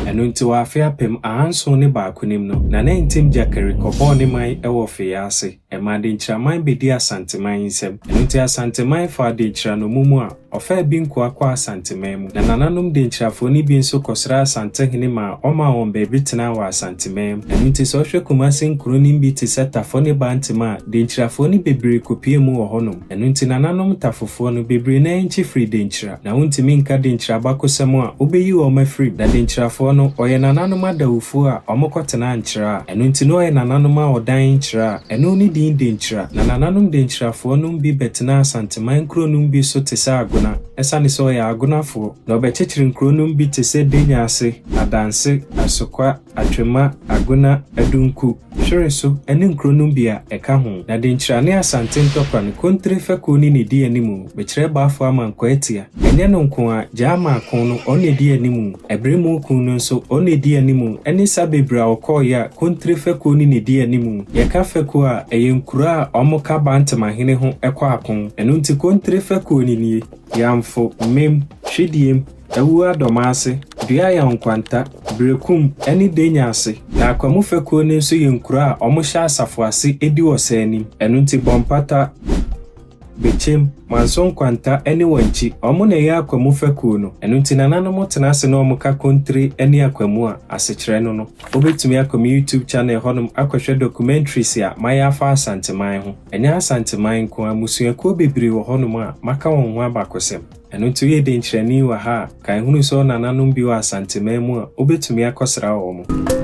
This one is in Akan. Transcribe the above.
Ɛno nti wɔ afe 1701 no mu no, Nana Ntim Gyakari kɔbɔɔ ne man wɔ Feyiase. Ɛmaa Denkyiraman bɛdii Asanteman nsam. Ɛno nti Asanteman faa Denkyira nnommum a ɔfaa bi nkoa kɔɔ Asanteman mu. Na nananom Denkyirafoɔ no bi nso kɔsraa Asantehene maa ɔmaa wɔn baabi tenaa wɔ Asanteman mu. Ɛno nti sɛ wohwɛ Kumase nkuro no bi te sɛ Tafo ne Bantam a, Denkyirafoɔ no bebree kɔpuee mu wɔ hɔnom. Ɛno nti nananom Tafofoɔ no, bebree no ara nkyi firi Denkyira. Na wontumi nka Denkyira abakosɛm a wobeyi wɔn afiri mu. Na Denkyirafoɔ no, wɔyɛ nananom adawufoɔ a wɔkɔtenaa Nkyira a ɛno nti na wɔyɛ nananom a wɔdan Nkyira a ɛno ne din Denkyira. Na nananom Denkyirafoɔ nom bi bɛtenaa Asanteman nkuro nom bi so te sɛ Agona, ɛsane sɛ wɔyɛ Agonafoɔ. Na wɔbɛkyekyere nkuro nom bi te sɛ Denyaase, Adanse, Asokwa, Atwema, Agona, Adunku, Hwereso ne nkuro nom bi a ɛka ho. Na Denkyira ne Asante ntɔkwa no, Kontire fɛkuo no na ɛdi animu. Mekyerɛ Bafo ama Nkwatia. Ɛnyɛ no nko ara, Gyaama ako no, ɔno na ɛdi animu. Ɛberemu ku no nso, ɔno na ɛdi animu. Ɛne sa bebree a wɔkɔeɛ a, Kontire fɛkuo no na ɛdi animu. Yɛka fɛkuo a, ɛyɛ nkuro a wɔka Bantamahene ho kɔ ako. Ɛno nti Kontire fɛkuo no nie, Yamfo, Mem, Hwidiem, Awu Adɔmaase, Duayaw Nkwanta, Berekum ne Denya ase. Na Akwamu fɛkuo no nso yɛ nkuro a wɔhyɛ asafo ase di ɔsa anim. Ɛno nti Bɔmpata, Bekyem, Manso Nkwanta ne Wankyi, wɔn na ɛyɛ Akwamu fɛkuo no. Ɛno nti nananom tena ase na wɔka Kontire ne Akwamu a, asekyerɛ no no. Wobɛtumi akɔ me YouTube channel hɔnom akɔhwɛ documentaries a mayɛ afa Asanteman ho. Ɛnyɛ Asanteman nko ara, mmusuakuo bebree wɔ hɔnom a maka wɔn ho abakɔsɛm. Ɛno nti woyɛ denkyerɛni wɔ ha a, kae hunu sɛ wo nananom bi wɔ Asanteman mu a wobɛtumi akɔsra wɔn.